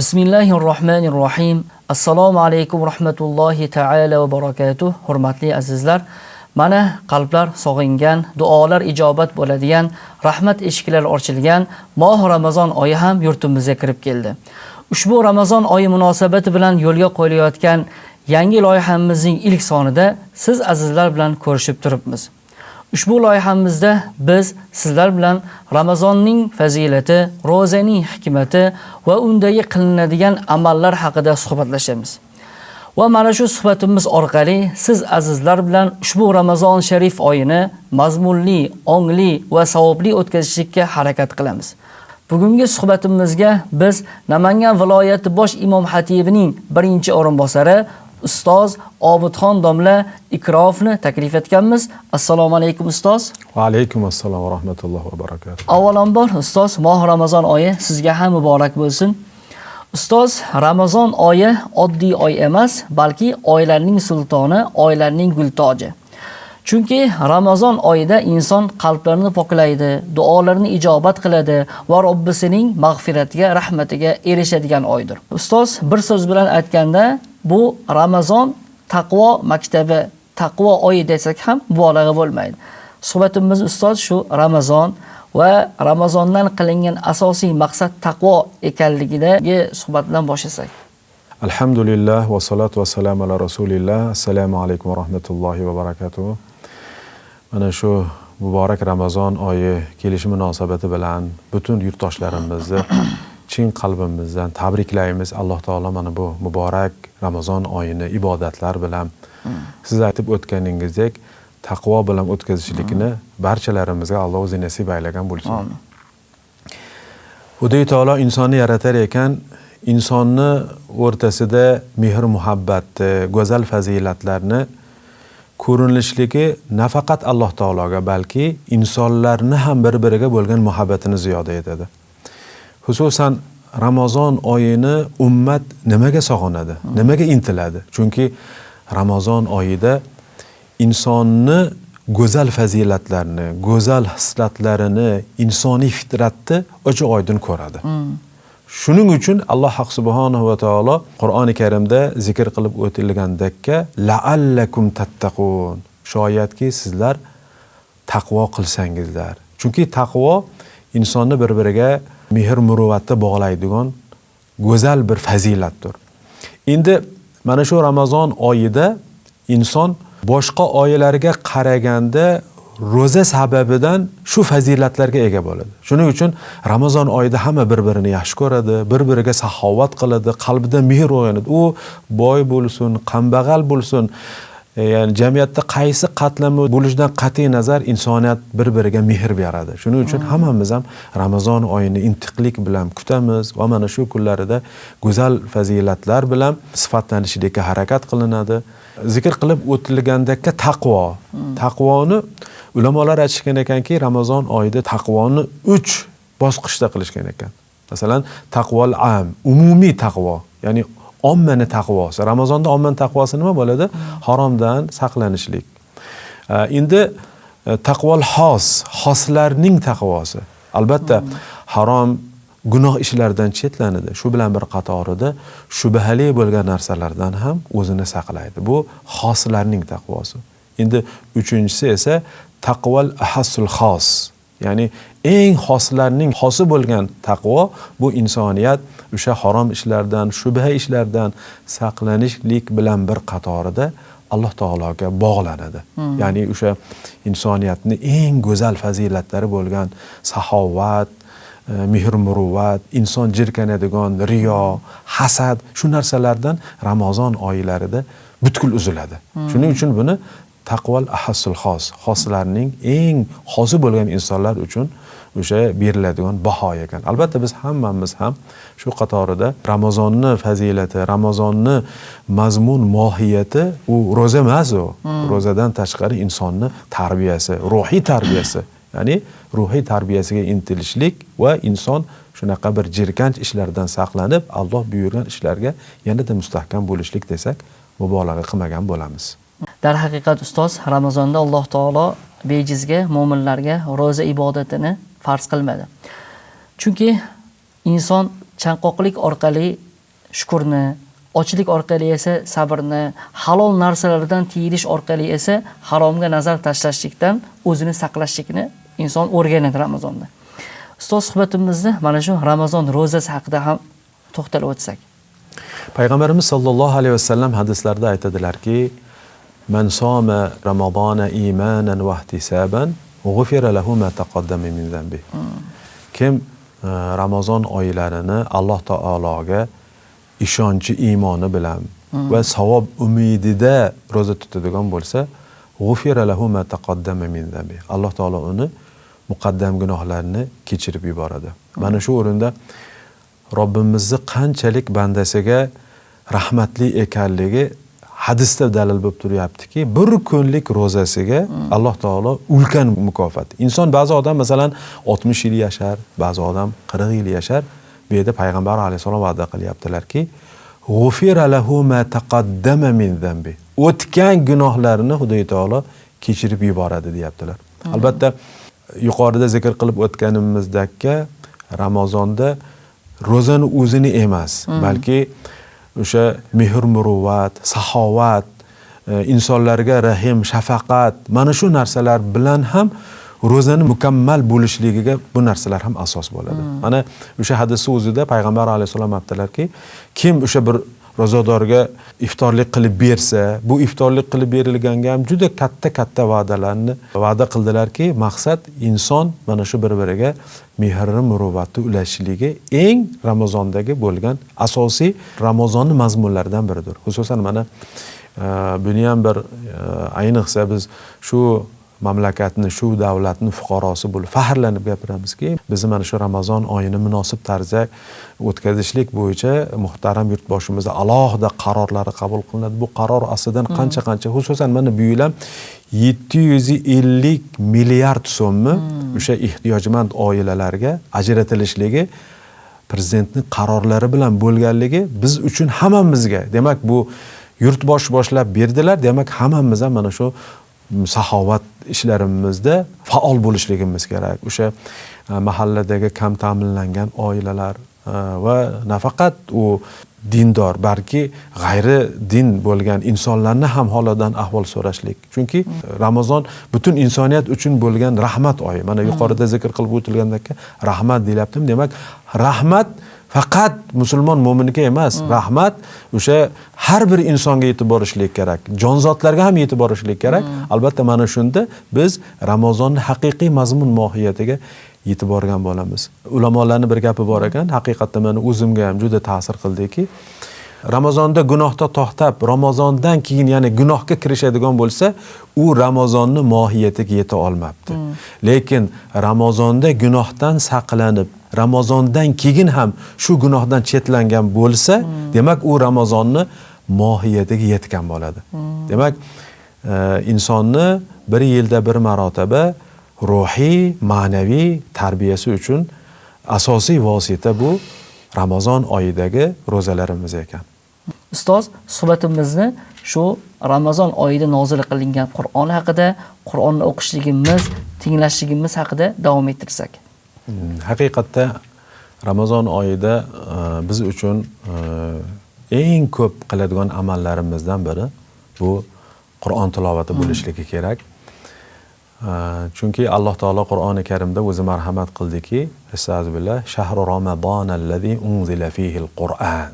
Bismillahirrohmanirrohim. Assalomu alaykum rahmatullohi taala va barakatuh. Hurmatli azizlar, mana qalblar sog'ingan, duolar ijobat bo'ladigan, rahmat eshiklari ochilgan moh Ramazon oyi ham yurtimizga kirib keldi. Ushbu Ramazon oyi munosabati bilan yo'lga qo'yilayotgan yangi loyihamizning ilk sonida siz azizlar bilan ko'rishib turibmiz. Ushbu loyihamizda biz sizlar bilan Ramazonning fazilati, ro'zaning hikmati va undagi qilinadigan amallar haqida suhbatlashamiz. Va mana shu suhbatimiz orqali siz azizlar bilan ushbu Ramazon sharif oyini mazmunli, ongli va savobli o'tkazishga harakat qilamiz. Bugungi suhbatimizga biz Namangan viloyati bosh imom xatibining birinchi o'rinbosari ustoz Obidxon domla Ikromovni taklif etganmiz. Assalomu alaykum ustoz. Va alaykum assalom va rahmatullohi va barakatuh. Avvalambor ustoz, moh Ramazon oyi sizga ham muborak bo'lsin. Ustoz, Ramazon oyi oddiy oy emas, balki oylarning sultoni, oylarning gultoji. Chunki Ramazon oyida inson qalblarini poklaydi, duolarini ijobat qiladi va Robbisining mag'firatiga, rahmatiga erishadigan oydir. Ustoz, bir so'z bilan aytganda, bu Ramazon taqvo maktabi, taqvo oyi desak ham mubolag'a bo'lmaydi. Suhbatimiz ustoz shu Ramazon va Ramazondan qilingan asosiy maqsad taqvo ekanligidagi suhbat bilan boshlasak. Alhamdulillah va salatu va salam ala rasulillah. Assalomu alaykum va rahmatullohi va barakatuh. Mana shu muborak Ramazon oyi kelishi munosabati bilan butun yurtdoshlarimizni chin qalbimizdan tabriklaymiz. Alloh taolo mana bu muborak Ramazon oyini ibodatlar bilan siz aytib o'tganingizdek taqvo bilan o'tkazishlikni barchalarimizga Alloh o'zi nasib aylagan bo'lsin. Amin. Xudoy taolo insonni yaratar ekan, insonni o'rtasida mehr muhabbatni, go'zal fazilatlarni ko'rinishligi nafaqat Alloh taologa, balki insonlarni ham bir-biriga bo'lgan muhabbatini ziyoda etadi. Xususan Ramazon oyini ummat nimaga sog'inadi, nimaga intiladi? Chunki Ramazon oyida insonni go'zal fazilatlarini, go'zal hislatlarini, insoniy fitratni ochiq oydin ko'radi. Shuning uchun Alloh haq subhanahu va taolo Qur'oni Karimda zikr qilib o'tilgandekka la'allakum tattaqun. Shoyatki sizlar taqvo qilsangizlar. Chunki taqvo insonni bir-biriga mehr muruvvatda bog'laydigan go'zal bir fazilatdir. Endi mana shu Ramazon oyida inson boshqa oylarga qaraganda ro'za sababidan shu fazilatlarga ega bo'ladi. Shuning uchun Ramazon oyida hamma bir-birini yaxshi ko'radi, bir-biriga saxovat qiladi, qalbida mehr uyg'onadi. U boy bo'lsin, kambag'al bo'lsin, ya'ni jamiyatda qaysi qatlami bo'lishidan qat'iy nazar insoniyat bir-biriga mehr beradi. Shuning uchun hammamiz ham Ramazon oyini intiqlik bilan kutamiz va mana shu kunlarida go'zal fazilatlar bilan sifatlanishga harakat qilinadi. Zikr qilib o'tilgandekka taqvo. Taqvoni ulamolar aytishgan ekanki, Ramazon oyida taqvoni 3 bosqichda qilishgan ekan. Masalan, taqvol am, umumiy taqvo, ya'ni ommani taqvosi. Ramazonda ommani taqvosi nima bo'ladi? Haromdan saqlanishlik. Endi taqvol xos, xoslarning taqvosi. Albatta, harom gunoh ishlardan chetlanadi. Shu bilan bir qatorida shubhali bo'lgan narsalardan ham o'zini saqlaydi. Bu xoslarning taqvosi. Endi uchinchisi esa taqvol ahassul xos, ya'ni eng xoslarning xosi bo'lgan taqvo, bu insoniyat o'sha harom ishlardan, shubha ishlardan saqlanishlik bilan bir qatorida Alloh taologa bog'lanadi. Ya'ni o'sha insoniyatning eng go'zal fazilatlari bo'lgan saxovat, mehr muruvvat, inson jirkanadigan riyo, hasad, shu narsalardan Ramazon oylarida butkul uziladi. Shuning uchun buni taqvol ahassul xos, xoslarning eng xosi bo'lgan insonlar uchun o'sha beriladigan baho ekan. Albatta biz hammamiz ham shu qatorida Ramazonni fazilati, Ramazonni mazmun mohiyati u ro'za emas u. Ro'zadan tashqari insonni tarbiyasi, ruhiy tarbiyasi, ya'ni ruhiy tarbiyasiga intilishlik va inson shunaqa bir jirkanch ishlardan saqlanib, Alloh buyurgan ishlarga yanada mustahkam bo'lishlik desak, mubolag'a qilmagan bo'lamiz. Darhaqiqat ustoz, Ramazonda Alloh taolo bejizga mo'minlarga ro'za ibodatini farz qilmadi. Chunki inson chanqoqlik orqali shukrni, ochlik orqali esa sabrni, halol narsalardan tiyilish orqali esa haromga nazar tashlashlikdan o'zini saqlashlikni inson o'rganadi Ramazonda. Ustoz, suhbatimizni mana shu Ramazon ro'zasi haqida ham to'xtalib o'tsak. Payg'ambarimiz sollallohu alayhi vasallam hadislarda aytadilarki, "Man soma Ramazona imanan va ihtisaban, g'ufira lahu ma taqaddama min zambi." Kim Ramazon oylarini Alloh taologa ishonchi iymoni bilan va savob umidida ro'za tutadigan bo'lsa, g'ufira lahu ma taqaddama min zambi. Alloh taolo uni muqaddam gunohlarini kechirib yuboradi. Mana shu o'rinda Robbimizni qanchalik bandasiga rahmatli ekanligi hadisda dalil bo'lib turyaptiki, bir kunlik ro'zasiga Alloh taolo ulkan mukofot. Inson, ba'zi odam masalan 60 yil yashar, ba'zi odam 40 yil yashar. Bu yerda payg'ambar alayhissalom va'da qilyaptilarki, g'ufira lahu ma taqaddama min zambi. O'tgan gunohlarini Xudo taolo kechirib yuboradi deyaptilar. Albatta yuqorida zikr qilib o'tganimizdek, Ramazonda ro'zani o'zini emas, balki o'sha mehr-muruvvat, saxovat, insonlarga rahim, shafaqat, mana shu narsalar bilan ham ro'zani mukammal bo'lishligiga bu narsalar ham asos bo'ladi. Mana o'sha hadisning o'zida payg'ambar alayhissalom aytdilarki, kim o'sha bir ro'zadorga iftorlik qilib bersa, bu iftorlik qilib berilganga ham juda katta-katta va'dalarni va'da qildilarki, maqsad inson mana shu bir-biriga mehrni, muruvvatni ulashishligi eng Ramazondagi bo'lgan asosiy Ramazonning mazmunlaridan biridir. Xususan mana buni ham bir ayniqsa biz shu mamlakatni, shu davlatni fuqarosi bo'lib faxrlanib gapiramizki, bizni mana shu Ramazon oyini munosib tarzda o'tkazishlik bo'yicha muhtaram yurtboshimizda alohida qarorlari qabul qilinadi. Bu qaror astidan qancha-qancha, xususan mana bu yil ham 750 milliard so'mni o'sha ehtiyojmand oilalarga ajratilishligi prezidentning qarorlari bilan bo'lganligi biz uchun hammamizga, demak bu yurtbosh boshlab berdilar, demak hammamiz ham mana shu saxovat ishlarimizda faol bo'lishligimiz kerak. O'sha mahalladagi kam ta'minlangan oilalar va nafaqat u dindor, balki g'ayri din bo'lgan insonlarni ham holidan ahvol so'rashlik. Chunki Ramazon butun insoniyat uchun bo'lgan rahmat oyi. Mana yuqorida zikr qilib o'tilgandek, rahmat deyaptim. Demak, rahmat faqat musulmon mo'minga emas, rahmat o'sha har bir insonga yetib borishlik kerak, jonzotlarga ham yetib borishlik kerak. Albatta mana shunda biz Ramazonning haqiqiy mazmun mohiyatiga yetib borgan bo'lamiz. Ulamolarning bir gapi bor ekan, haqiqatda meni o'zimga ham juda ta'sir qildiki, Ramazonda gunohda to'xtab, Ramazondan keyin yana gunohga kirishadigan bo'lsa, u Ramazonning mohiyatiga yeta olmabdi. Lekin Ramazonda gunohdan saqlanib, Ramazondan keyin ham shu gunohdan chetlangan bo'lsa, demak u Ramazonni mohiyatiga yetgan bo'ladi. Demak, insonni bir yilda bir marotaba ruhiy, ma'naviy tarbiyasi uchun asosiy vosita bu Ramazon oyidagi ro'zalarimiz ekan. Ustoz, suhbatimizni shu Ramazon oyida nozil qilingan Qur'on haqida, Qur'onni o'qishligimiz, tinglashligimiz haqida davom ettirsak. Haqiqatda Ramazon oyida biz uchun eng ko'p qiladigan amallarimizdan biri bu Qur'on tilovati bo'lishligi kerak. Chunki Alloh taolo Qur'oni Karimda o'zi marhamat qildiki, Estağfirullah, shahru Ramazonalladzi unzila fihil Qur'an.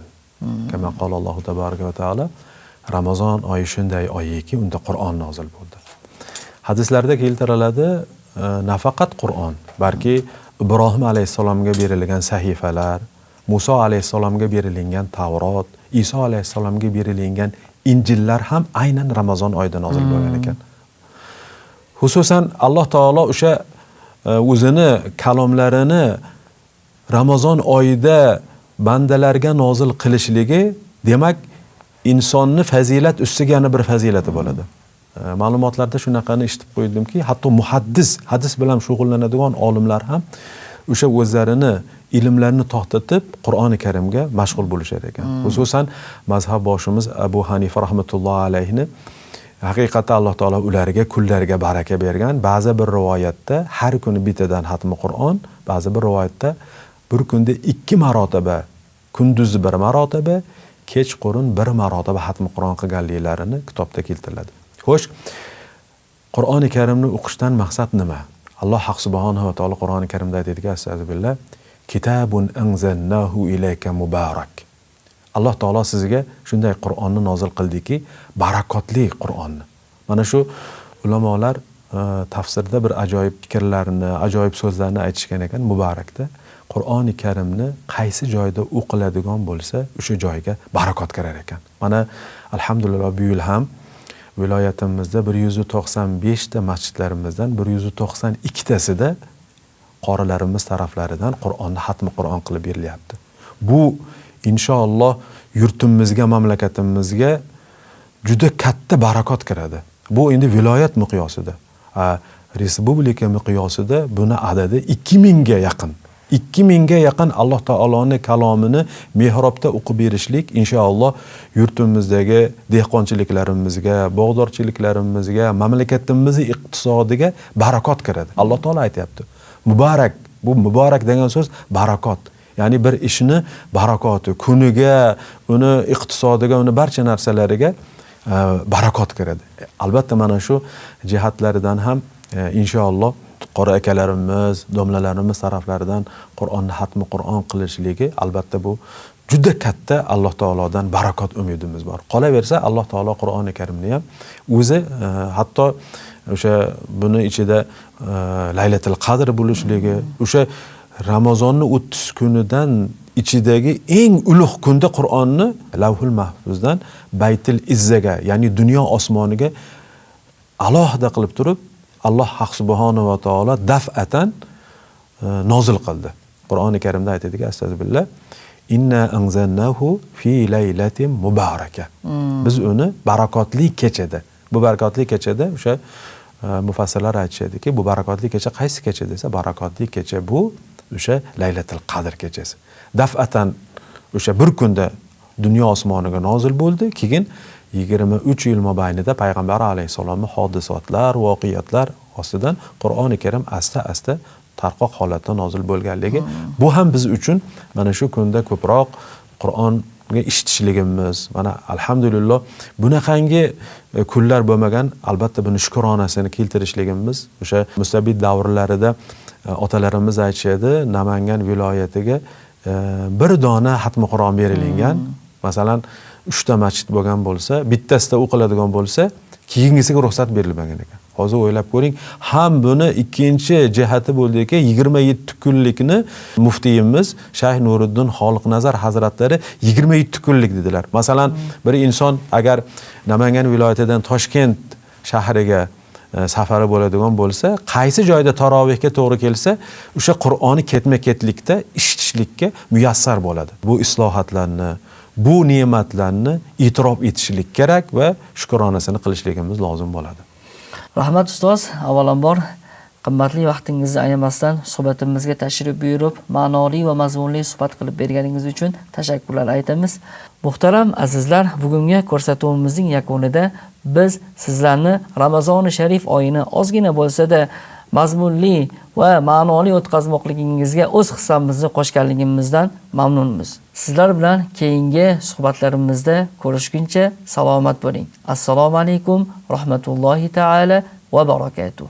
Kama qala Allohu tabaraka va taolo, Ramazon oyi shunday oyiki, unda Qur'on nozil bo'ldi. Hadislarda keltiriladi, nafaqat Qur'on, balki Ibrohim alayhissalomga berilgan sahifalar, Musa alayhissalomga berilgan Tavrot, Iso alayhissalomga berilgan Injillar ham aynan Ramazon oyida nozil bo'lgan ekan. Xususan Alloh taolo o'sha o'zini kalomlarini Ramazon oyida bandalarga nozil qilishligi, demak insonni fazilat ustiga yana bir fazilati bo'ladi. Ma'lumotlarda shunaqani eshitib qo'ydimki, hatto muhaddis, hadis bilan shug'ullanadigan olimlar ham o'sha o'zlarini ilmlarini to'xtatib Qur'oni Karimga mashg'ul bo'lishar ekan. Xususan mazhab boshimiz Abu Hanifa rahmatullohi alayhini haqiqatda Alloh taolo ularga kunlariga baraka bergan. Ba'zi bir rivoyatda har kuni bittadan xatmi Qur'on, ba'zi bir rivoyatda bir kunda 2 marotaba Kunduzi bir marotaba, kechqurun bir marotaba xatmi Qur'on qilganliklarini kitobda keltiriladi. Xo'sh, Qur'oni Karimni o'qishdan maqsad nima? Alloh haq subhanahu va taolo Qur'oni Karimda aytadiki, astagfirullah, kitabun anzalnahu ilayka mubarak. Alloh taolo sizga shunday Qur'onni nozil qildiki, barakotli Qur'onni. Mana shu ulamolar tafsirda bir ajoyib fikrlarni, ajoyib so'zlarni aytishgan ekan muborakda. Qur'oni Karimni qaysi joyda o'qiladigan bo'lsa, o'sha joyga barakot kirar ekan. Mana alhamdulillah bu yil ham viloyatimizda 195 ta masjidlarimizdan 192 tasida qorilarimiz taraflaridan Qur'onni xatmi Qur'on qilib berilyapti. Bu inshaalloh yurtimizga, mamlakatimizga juda katta barakot kiradi. Bu endi viloyat miqyosida, respublika miqyosida buni adadi 2000 ga yaqin. 2000 ga yaqin Alloh taoloning kalomini mehrobda o'qib berishlik inshaalloh yurtimizdagi dehqonchiliklarimizga, bog'dorchiliklarimizga, mamlakatimizning iqtisodiga barakot kiradi. Alloh taolo aytayapti. Muborak, bu muborak degan so'z barakot. Ya'ni bir ishni barakoti, kuniga, uni iqtisodiga, uni barcha narsalariga barakot kiradi. Albatta mana shu jihatlaridan ham inshaalloh qori akalarimiz, domlalarimiz taraflaridan Qur'onni xatmi Qur'on qilishligi albatta bu juda katta Alloh taolodan barakot umidimiz bor. Qolaversa Alloh taolo Qur'oni Karimni ham o'zi hatto o'sha buni ichida Laylatul Qadr bo'lishligi, o'sha Ramazonning 30 kunidan ichidagi eng ulug' kunda Qur'onni Lavhul Mahfuzdan Baytul Izzaga, ya'ni dunyo osmoniga alohida qilib turib Alloh haq subhanahu va taolo daf'atan nozil qildi. Qur'oni Karimda aytadiki, astagfirullah, inna anzalnahu fi laylatin mubaraka. Biz uni barakotli kechada, bu barakotli kechada o'sha mufassirlar aytishadiki, bu barakotli kecha qaysi kecha desa, barakotli kecha bu o'sha Laylatul Qadr kechasi. Daf'atan o'sha bir kunda dunyo osmoniga nozil bo'ldi, keyin 23 yil mobaynida payg'ambar alayhissalomning hodisotlar, voqeatlar ostidan Qur'oni Karim asta-asta tarqoq holatda nozil bo'lganligi, bu ham biz uchun mana shu kunda ko'proq Qur'onga eshitishligimiz, mana alhamdulillah bunaqangi kunlar bo'lmagan, albatta buni shukronasini keltirishligimiz, o'sha mustabid davrlarida otalarimiz aytishadi, Namangan viloyatiga bir dona xatmi Qur'on berilgan. Masalan, 3 ta masjid bo'lgan bo'lsa, bittasida o'qiladigan bo'lsa, keyingisiga ruxsat berilmagan ekan. Hozir o'ylab ko'ring, ham buni ikkinchi jihati bo'ldiki, 27 kunlikni muftiyimiz Shayx Nuriddin Xoliqnazar hazratlari 27 kunlik dedilar. Masalan, bir inson agar Namangan viloyatidan Toshkent shahriga safari bo'ladigan bo'lsa, qaysi joyda tarovihga to'g'ri kelsa, o'sha Qur'onni ketma-ketlikda eshitishlikka muyassar bo'ladi. Bu islohotlarni, bu ne'matlarni e'tirof etishlik kerak va shukronasini qilishligimiz lozim bo'ladi. Rahmat ustoz, avvalambor qimmatli vaqtingizni ayamasdan suhbatimizga tashrif buyurib, ma'noli va mazmunli suhbat qilib berganingiz uchun tashakkurlar aytamiz. Muhtaram azizlar, bugungi ko'rsatuvimizning yakunida biz sizlarni Ramazoni sharif oyini ozgina bo'lsa-da mazmunli va ma'noli o'tkazmoqligingizga o'z hissamizni qo'shganligimizdan mamnunmiz. Sizlar bilan keyingi suhbatlarimizda ko'rishguncha salomat bo'ling. Assalomu alaykum rahmatullohi taala va barakatuh.